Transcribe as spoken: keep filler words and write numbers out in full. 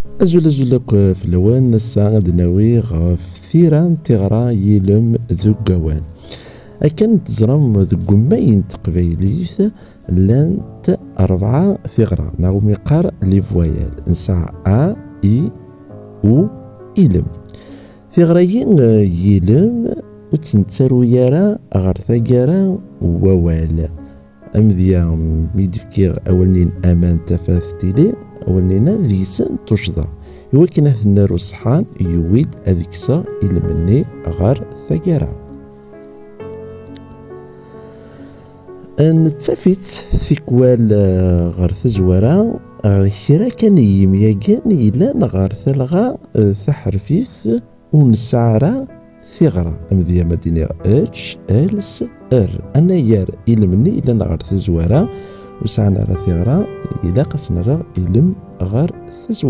Azul azul akk fell-awen. Ass-a ad d-nawi ɣef tira n tiɣra yilem deg wawal. Akken teẓram, deg umay n teqbaylit llant rebɛa tiɣra, neɣ umi qqar les voyelles. Nesɛa a, i, u, ilem. Tiɣra-yi, eh, yilem, ur tt-nettaru ara ɣer taggara n wawal. Amedya mi d-fkiɣ awal-nni n aman tafat tili, awal-nni-a deg-sen tuccḍa. Iwakken ad ten-naru ṣṣeḥḥan, yuwi-d ad kkseɣ ilem-nni ɣer taggara. Nettaf-itt tikwal, eh, ɣer tazwara, ɣer kra kan n yimyagen yellan ɣer talɣa, eh, taḥerfit ur nesɛi ara tiɣra. Amedya ma d-iniɣ ečč, els, er. Anagar ilem-nni yellan ɣer tazwara ur sɛan ara tiɣra, ilaq ad s-nerreɣ ilem ɣer tazwara.